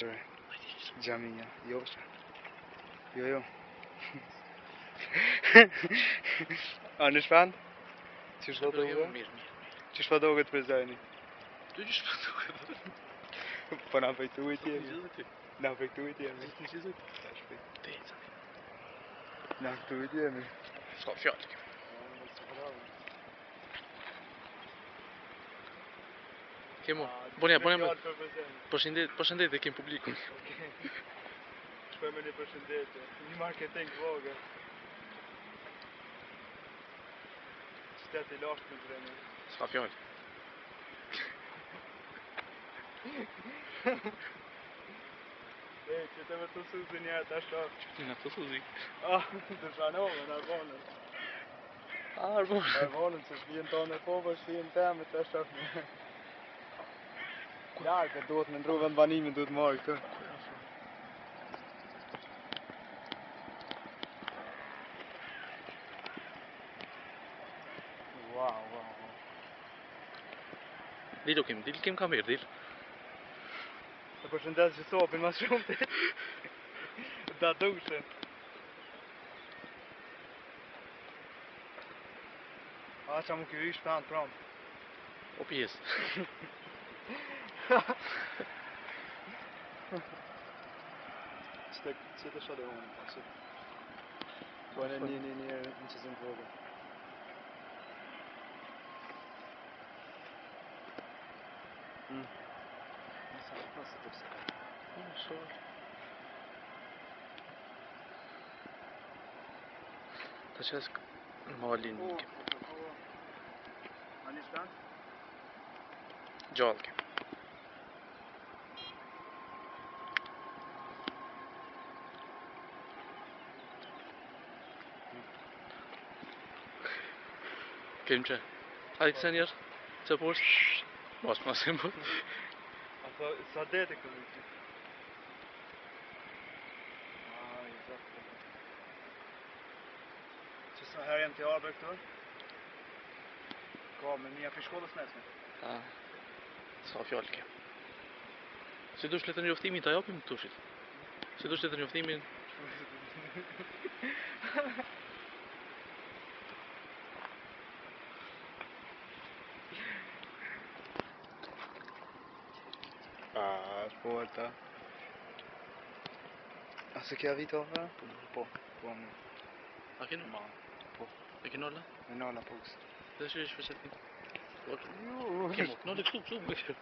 Qyre, xhamia, jo që. Jo, jo. A në shpend? Qysh po Mirë, duket? mirë, mirë. Qysh po duket për zajni? Ty qysh po duket? Po na fejtuit jemi. Gjithë ty. Na fejtuit jemi. Gjithë ty. Te, ca. Na fejtuit jemi. S'ka fjalë. kjo. Kemo, bonja, bonja. Përshëndet, përshëndet e kem publikun. Shkojmë me një përshëndetje, një marketing vogël. Qytet i lashtë me të vënë. S'ka fjalë. E, që të vërtu suzi një ta shoh. Ti na të suzi. Ah, të shanove, na vonën. Ah, bo. Na vonën, se shpijen tonë e po, po shpijen teme, ta shoh një. Largë, duhet me ndru vendbanimin, duhet marrë këtu. Wow, wow, wow. Dil o kem, dil kem kamerë, dil. E përshëndes gjithsopin mas shumë të. Da dushe. A, qa mu këri shpend pram. O pjesë. Që të, që të shale unë, po që... Po në një një një në qëzim të vogël. Mm. Ta qes në malin kem. A një shpend? Gjallë kem. Kem që. Hajde se njerë. Se poshtë. Mos, mos e mos. A sa, sa dete këtu viti? Ai, zot. Që sa herë jam të ardhur këtu? Ka me mija për shkollës mesme. A, S'ka fjalë kem. Si dush letër njoftimin, ta japim tushit. Si dush letër njoftimin, A, po ata. A se kja vito ha? Po, po, më. a keni? Ma, po. E keni la? Me nana puks. Dhe që ishte faqet. Jo. Kemo, knole këtu, këtu.